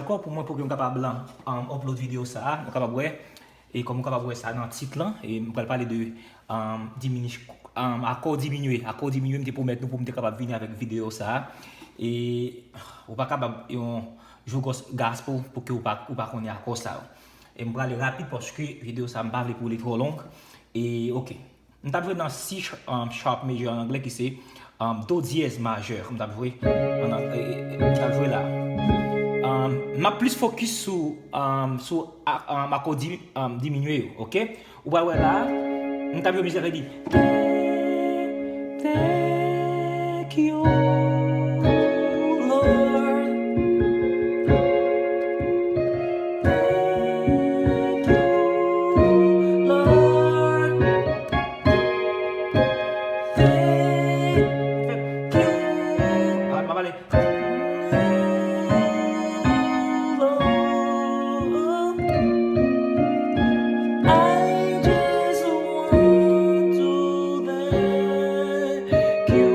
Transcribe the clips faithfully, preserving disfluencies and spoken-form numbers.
Dakò pou mwen, pou ke m kapab, um, upload videyo sa a, nou kapab wè. E kòm ou kapab wè sa nan tit lan, e m pral pale de, um, dimini-, um, akò diminye. Akò diminye, m te pwomèt nou pou m te kapab vini avèk videyo sa a. E ou pa kapab yon jou gos-, gospel pou ke ou pa, ou pa konnen akò sa yo. E m prale rapid paske videyo sa a m pa vle pou li twò long. E, oke. M t ap jwe nan C sh-, um, sharp major an anglè ki se, um, do dyèz majè. M t ap jwe an ang-, e, e, e, m t ap jwe la. Um, m ap plis fokis sou, um, sou a-, um, akò di-, um, diminye yo, oke? Ou pral wè la, m t ap jwe mizè ki di, Thank, thank you, Lord. Thank you, Lord. Thank you. Ah, m ap ale. Lord, I just want to thank you,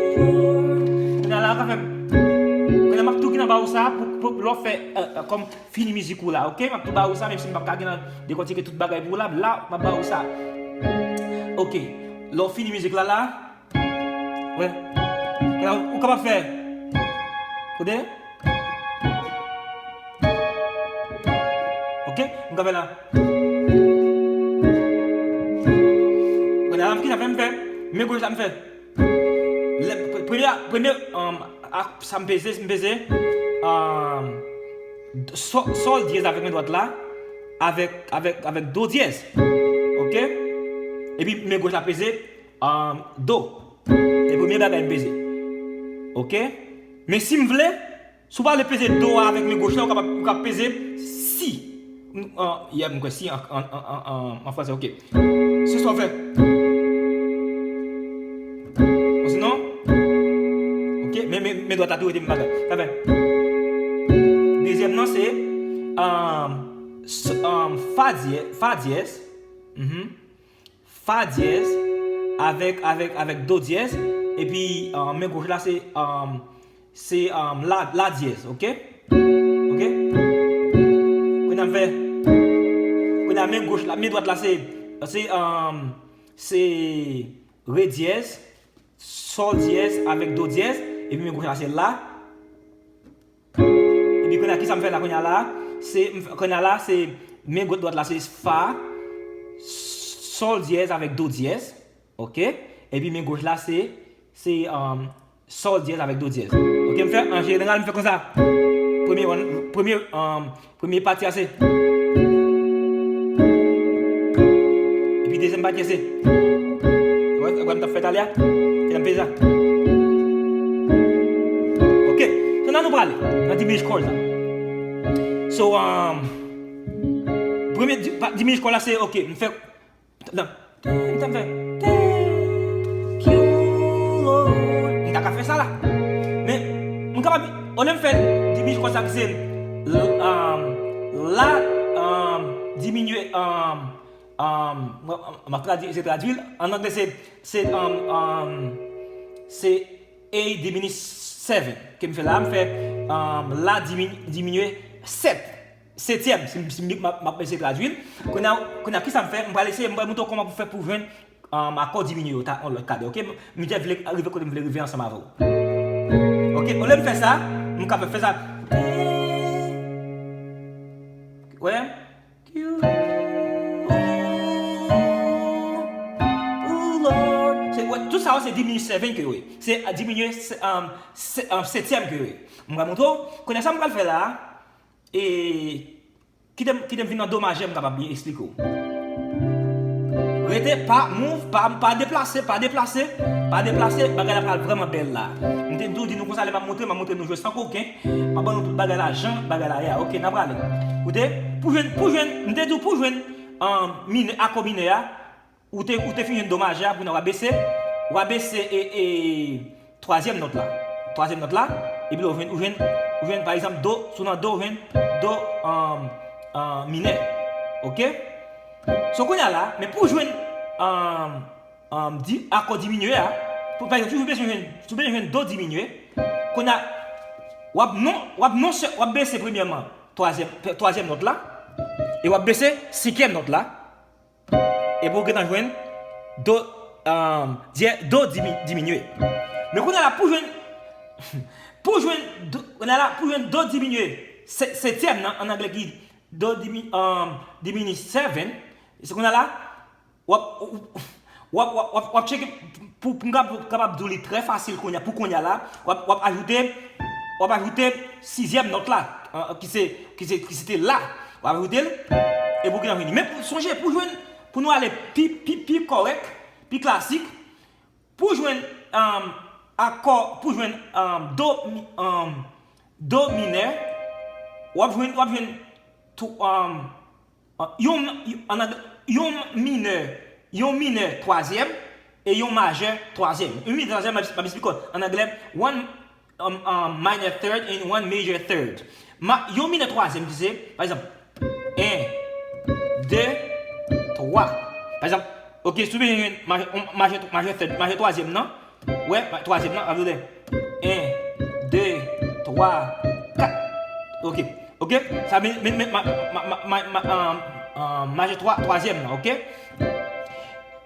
Lord. Kounye a la, sa fè, kounye a m ap tou gen nan ba ou sa pou, pou lè w fè, euh, euh, kòm fini mizik ou la, oke? M ap tou ba ou sa, menm si m p ap ka gen nan dekòtike tout bagay pou ou la, la, m ap ba ou sa. Oke. Lè w fini mizik la, la, wè. Kounye a, ou kapab fè. Kote? Oke? M ka fè la. Kounye a, m ki sa fè m fè? Men gòj la m fè. Lè, pre-, premye, premye, um, ak sa m peze, m peze, um, sò-, sòl dyèz avèk men dwat la, avèk, avèk, avèk do dyèz. Oke? Epi men gòch la peze, um, do. E premye bagay m peze. Oke? Men si m vle, si w pa vle peze do a avèk men gòch la, ou kapab, ou kapab peze si. M, an, yeah, m kwè si an, an, an, an, an, an fransè, oke. Se sa w fè. Osinon, oke, men, men, men dwat la tou rete menm bagay. Sa fè. Dezyèm nan se, um, s-, um, fa dyè-, fa dyèz. Mhm. Fa dyèz avèk, avèk, avèk do dyèz. Epi, um, men gòch la se, um, se, um, la, la dyèz, oke? Oke? Kounye a m fè, kounye a men gòch la, men dwat la se, se, um, se re dyèz, sòl dyèz avèk do dyèz, epi men gòch la se la. Epi kounye a, kisa m fè la kounye a la? Se, m fè, kounye a la, se men gòch dwat la se fa, sòl dyèz avèk do dyèz, oke? Epi men gòch la se, se, um, sòl dyèz avèk do dyèz. Oke, m fè, an jeneral, m fè konsa. Premye, premye, um, Premye pati a se. Epi dezyèm pati a se. Wè, wè m t ap fè talè a? Kè m peze sa. Oke. So, nan nou prale. Nan diminished chord la. So, um, premye di-, pa-, diminished chord la se, oke, m fè Nan, m t ap fè, Thank you, Lord. M ta ka fè sa la. Men, m kapab, olye m fè diminished chord sa ki se, l-, um, la, um, diminye, um, um, m, m, m ap tradui, se tradui l. An anglè, se, se, um, um, se A diminished seven. Ke m fè la, m fè, um, la dimin-, diminye sèt. Setyèm, si, si m, m ap, m ap eseye tradui l. Kounye a, kounye a, kisa m fè? M pral eseye, m pral montre w kòman pou fè pou jwenn, um, akò diminye yo, ta, yon lòt kadè, oke? M, m jis vle rive kote m vle rive ansanm avè w. Oke, olye m fè sa, m ka fè, fè sa. Wè? Se, wè, tout sa yo se diminye seven ke yo ye. Se, uh, diminye, se, um, se, um, setyèm ke yo ye. M pral montre w. Kounye a, sa m pral fè la, E kite m, kite m vin nan do majè, m kapab byen eksplike w. Rete, pa move, pa, pa deplase, pa deplase, pa deplase, bagay la pral vrèman bèl la. M te toujou di nou konsa, lè m ap montre, m ap montre nou jwe san koken, m ap ban nou tout bagay la, jan bagay la ye a. Oke, n a prale. Koute, pou jwenn, pou jwenn, m te di w pou jwenn, um, minè, akò minè a, Ou te, ou te fin jwenn do majè a, kounye a w a bese, w a bese, e, e, twazyèm nòt la. Twazyèm nòt la, epi la w jwenn, ou jwenn, ou jwenn, pa egzanp, do, si w nan do, ou jwenn do, um, um, minè. Oke? So, kounye a la, men pou w jwenn, um, um, di, akò diminye a, pou, pa egzanp, si w bezwen jwenn, si w bezwen jwenn do diminye, kounye a, W ap non, w ap non sè, w ap bese premyèman twazyèm, twazyèm nòt la, e w ap bese senkyèm nòt la, epi w gentan jwenn do, um, dyè, do dimi-, diminye. Men kounye a la, pou jwenn, pou jwenn, do, kounye a la, pou jwenn do diminye, se-, setyèm nan, an anglè ki do dimi-, um, diminye seven, se kounye a la, w ap, w ap, w ap, w ap, w ap tcheke pou, pou m kab-, kapab di w li trè fasil kounye a, pou kounye a la, w ap, w ap ajoute, w ap ajoute sizyèm nòt la, an, ki se, ki se, ki se te la. W ap ajoute l, epi w gentan vini. Men pou, sonje, pou jwenn, pou nou ale pi, pi, pi kòrèk, pi klasik, pou jwenn, um, akò, pou jwenn, um, do, mi-, um, do minè, w ap jwenn, w ap jwenn tou, um, yon, yon, an anglè, yon minè, yon minè twazyèm e yon majè twazyèm. Yon minè twazyèm, m ap, m ap esplike w. An anglè, one, um, um, minor third and one major third. Ma, yon minè twazyèm ki se, pa egzanp, en, de, twa. Pa egzanp, ok, si w bezwen jwenn majè, majè, majè third, majè twazyèm nan, wè, ma-, twazyèm nan, ap vle en, de, twa, kat. Ok, ok, sa men, men, men, ma, ma, ma, ma, ma, um, um, majè twa, twazyèm nan, ok?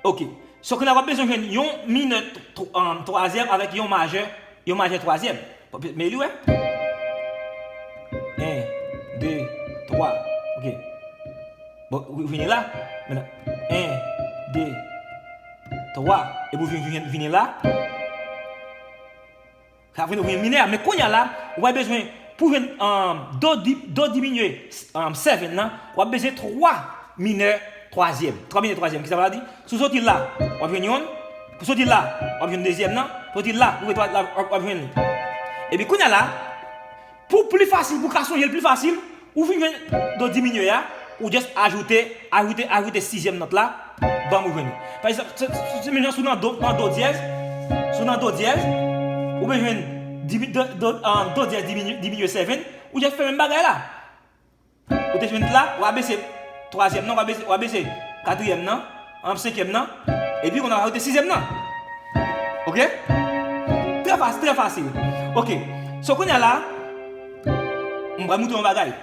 Ok. So, kounye a w ap bezwen jwenn yon minè tw-, tw-, um, twazyèm avèk yon majè, yon majè twazyèm. Men li, wè. En, de, twa. Ok. Bon, ou vini la. Mentnan, en, de, twa. Epi w vin, vin, vini la. Sa vin, vin minè a. Men kounye a la, w ap bezwen, pou jwenn, um, do di-, do diminye, um, seven nan, w ap bezwen twa minè twazyèm. Twa minè twazyèm. Kisa sa vle di? Si w soti la, w ap jwenn yonn. Pou soti la, w ap jwenn dezyèm nan. Pou soti la, pou rive twa la, w ap, w ap jwenn li. Epi kounye a la, pou pli fasil, pou ka sonje l pli fasil, ou fin jwenn do diminye a, ou just ajoute, ajoute, ajoute sizyèm nòt la, banm ou jwenn li. Pa egzanp, se, se, se menm jan si w nan do, nan do dyèz, si w nan do dyèz, ou bezwen jwenn dimi-, do, do, um, do dyèz diminye, diminye seven, ou just fè menm bagay la. Ou te jwenn la, w a bese twazyèm nan, w a bese, w a bese katriyèm nan, an senkyèm nan, epi kounye a w a ajoute sizyèm nan. Ok? Trè fasil, trè fasil. Ok. So kounye a la, m pral montre yon bagay.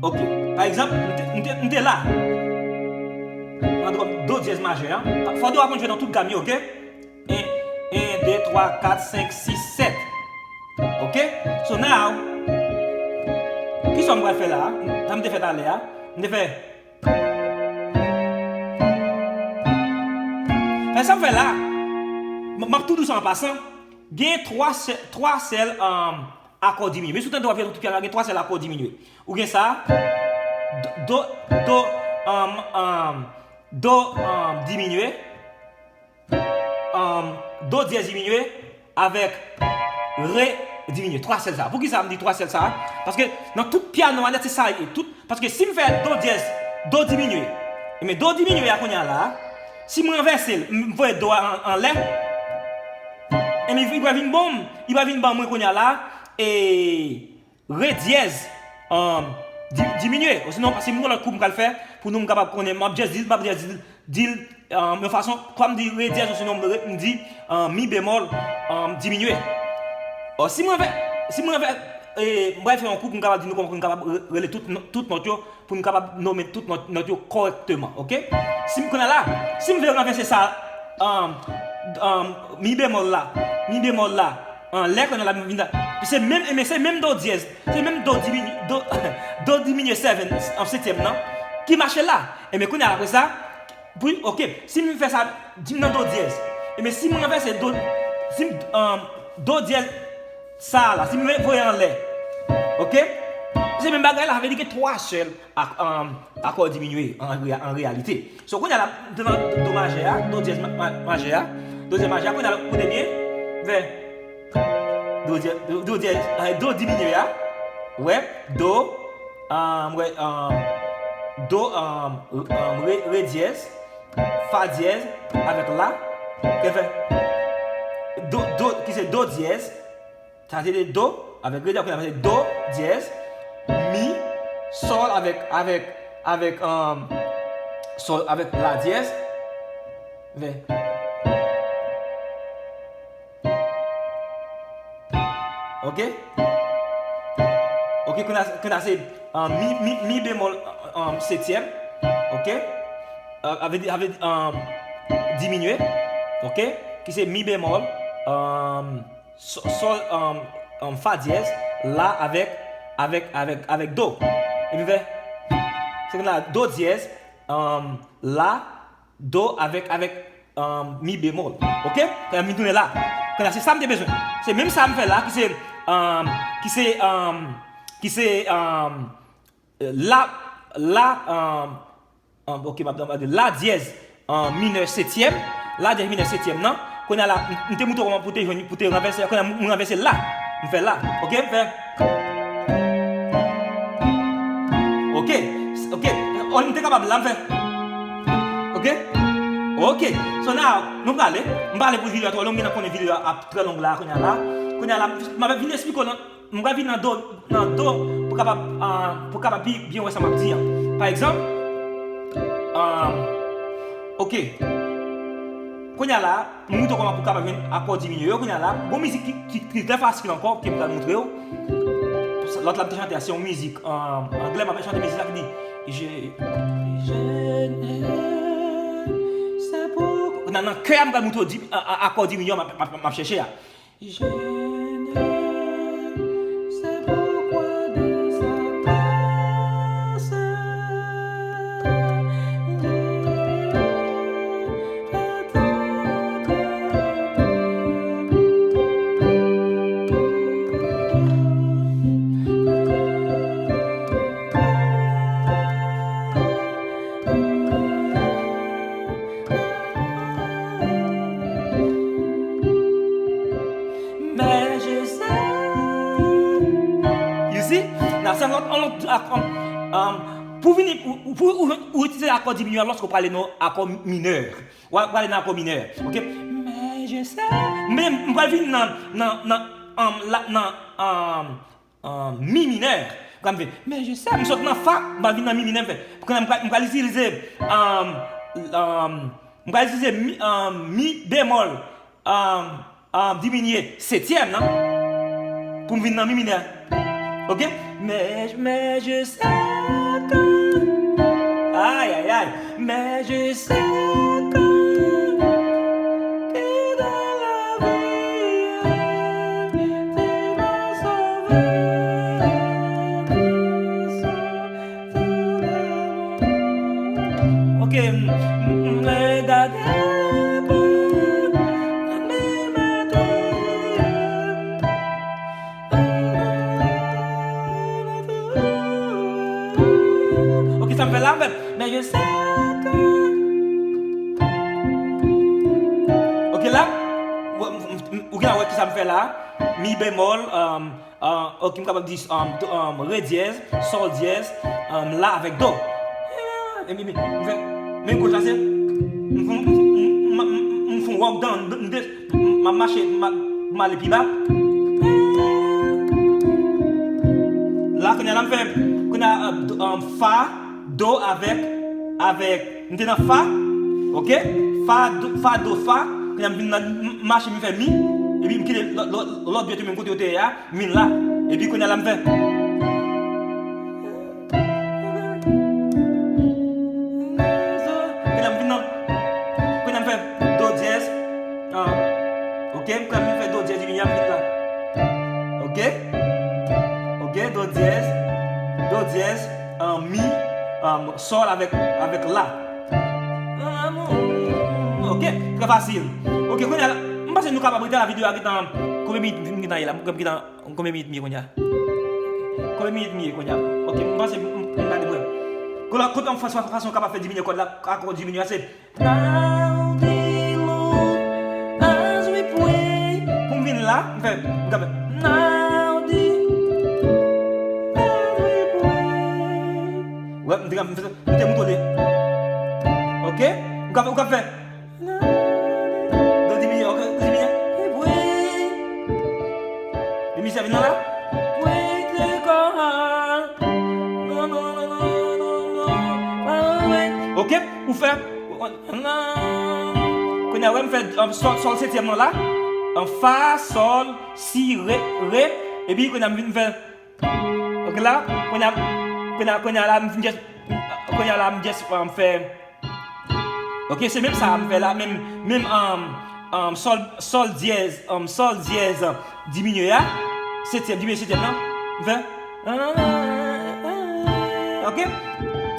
Ok. Pa egzanp, m te, m te, m te la. Nan do, do dyèz majè a. Fò do a konn jwe nan tout gam yo, ok? En, en, de, twa, kat, senk, sis, sèt. Ok? So now, kisa m pral fè la a? Sa m te fè talè a? M te fè. Fè sa m fè la a. M, m ap tou di w sa an pasan. Gen twa sè-, twa sèl, um, akò diminye. Men si w tande w ap jwe nan tout pyano a, gen twa sèl akò diminye. Ou gen sa, do, do, do, um, um, do, um, diminye, um, do dyèz diminye, avèk re diminye. Twa sèl sa. Poukisa m di twa sèl sa? Paske nan tout pyano a nèt, se sa l ye. Tout, paske si m fè do dyèz, do diminye, men do diminye a kounye a la, si m ranvèse l, m voye do a an, anlè, men li va vin bon, li va vin ban mwen kounye a la, e re dyèz, um, di-, diminye. Osinon, paske m gen lòt kou m pral fè, pou nou m kapab konnen, m ap just di l, m ap just di l, di l, um, yon fason, kwa m di re dyèz, osinon m re-, m di, um, mi bemòl, um, diminye. Ò, si mwen fè, si mwen fè, e, m pral fè yon kou pou m kapab di nou kòman pou n kapab re-, rele tout, tout nòt yo, pou n kapab nonmen tout nòt, nòt yo kòrèkteman, ok? Si m konnen la, si m vle ranvèse sa, um, um, mi bemòl la, mi bemòl la, anlè kounye a la, m vin la. Se menm, men se menm do dyèz, se menm do diminye, do, do diminye seven, an setyèm nan, ki mache la. E men kounye a apre sa, pou, ok, si m fè sa, di m nan do dyèz. E men si m ranvèse do, si m, um, do dyèz sa a la, si m voye anlè, ok? Se menm bagay la, sa vle di gen twa sèl ak, um, akò diminye an rea-, an reyalite. So, kounye a la, m te nan do majè a, do dyèz ma-, ma-, majè a, do dyèz majè a, kounye a la, koute byen, fè do dyèz, do, do dyèz, eh, do diminye a, wè, do, um, wè, um, do, um, um, re, re dyèz, fa dyèz, avèk la, ke fè do, do, ki se do dyèz, sa se te do, avèk re dyèz, kounye a se do dyèz, mi, sòl avèk, avèk, avèk, um, sòl avèk la dyèz. Vè. Ok? Ok, kounye a, kounye a se, um, mi, mi, mi bemòl, um, setyèm. Ok? Uh, avè di, avè di, um, diminye. Ok? Ki se mi bemòl, um, sò-, sòl, um, um, fa dyèz, la avèk, avèk, avèk, avèk do. Epi fè, se kounye a do dyèz, um, la, do avèk, avèk, um, mi bemòl. Ok? Kounye a m vin tounen la. Kounye a se sa m te bezwen. Se menm sa m fè la, ki se, um, ki se, um, ki se, um, la, la, um, um, ok, m ap, m ap, la dyèz, um, minè setyèm, la dyèz minè setyèm nan. Kounye a la, m, m te montre w kòman pou te jwenn, pou te ranvèse, kounye a m, m ranvèse la. M fè la. Ok, m fè. Ok, ok. Oh, m te kapab la, m fè. Ok? Ok. So now, nou prale. M prale pou videyo a twò long, m gentan konnen videyo a ap trè long la, kounye a la. Kounye a la, m ap vin esplike w nan, m pral vin nan do, nan do, pou kapab, ah, pou kapab pi byen wè sa m ap di an. Pa egzanp, ah, ok. Kounye a la, m montre w kòman pou kapab jwenn akò diminye yo. Kounye a la, gon mizik ki, ki, ki trè fasil ankò, ke m pral montre w. Lòt la m te chante a, se yon mizik, ah, anglè, m ap chante mizik la ki di, Je, je ne sais pourquoi. Nan, nan kè a, m pral montre w di, a, a, akò diminye yo, m ap, m ap, m ap chèche a. Je ne sais pourquoi dans sa place, je Mais je sais. You see? Nan se lòt, an lòt, ak, um, um, pou vini, ou, ou, pou ou, ou itilize akò diminye lòske ou prale nan akò minè. Ou prale nan akò minè. Ok? Mais je sais. Men, m pral vin nan, nan, nan, um, la, nan, um, ah, mi minè. Kan m fè, mais je sais, m sot nan fa, m pral vin nan mi minè, m fè. Kounye a m pral, m pral itilize, ah, ah, m pral itilize mi, ah, mi bemòl, ah, ah, diminye setyèm nan, pou m vin nan mi minè. Ok? Mais, mais je sais que, aïe, aïe, aïe, mais je sais que, que dans la vie, Ok, m, m, m, gade pou m mete. Ok, sa m fè la, men, men je sais que. Ok, la, ou, ou, ou gen wè ki sa m fè la, mi bemòl, um, Ah, ok, m kapab di, um, do, um, re dyèz, sòl dyèz, um, la avèk do. Epi, epi, m fè, men gwo chase, m fè, m, m, m, m, m fè wòk dan, m, m, m, m ap mache, m ap, m ale pi ba. La, kounye a la, m fè, kounye a, uh, do, um, fa, do avèk, avèk M te nan fa, ok? Fa, do, fa, do, fa. Kounye a m vin nan, m, m mache, m fè mi. Epi m kite lòt, lòt, lòt dwèt yo menm kote yo te ye a, m vin la. Epi kounye a la m fè. Kounye a m vin nan, kounye a m fè do dyèz. Ah, ok, m kanpe m fè do dyèz, epi m vin la. Ok? Ok, do dyèz, do dyèz, ah, mi, ah, sòl avèk, avèk la. Ok, trè fasil. Ok, kounye a la, m panse nou kapab rete la videyo a gentan, konbyen minit m gentan ye la? M gentan, konbyen minit m ye kounye a? Konbyen minit m ye kounye a? Ok, m panse m, m, m gade mwen. Kote, kote yon fason, fason w kapab fè diminye kòd la, akò diminye a se Now the Lord as we pray. Pou m vin la, m fè, m ka fè. Now the Lord as we pray. Wè, m te, m te, m te mouton li. Ok? M ka fè, ou ka fè. Do diminye, ok, diminye. We pray. Diminye, vin la. Break the call. No, no, no, no, no, no. Far away. Ok, ou fè. Kounye a, wè, m fè, um, sòl, sòl setyèm nan la. Um, fa, sòl, si, re, re, Epi kounye a m vin fè. Ok la, kounye a, kounye a, kounye a la m vin just, kounye a la m just um, fè. Ok, se menm sa m fè la, menm, menm um, um, sol, sol dyèz, um, sol dyèz, um, diminye a, setyèm, diminye setyèm nan, m fè. Ok?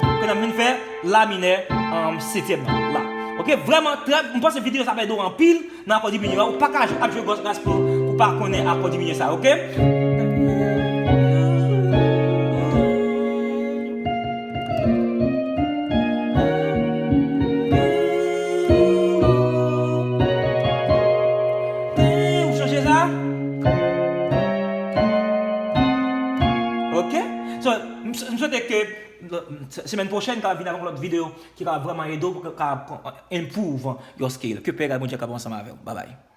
Kounye a m vin fè la minè, um, setyèm nan la. Ok, vrèman, trè, m panse videyo sa ap ede w anpil nan akò diminye a. Ou pa ka ap jwe gòs ras pou, pou pa konnen akò diminye sa, ok? Ou chanje sa? Ok? So, m, m swete ke semèn pwochèn, ka vin avèk yon lòt videyo ki ka vrèman ede w, pou ka improve your scale. Ke pè egay Bondye kapab ansanm avè w. Bye bye.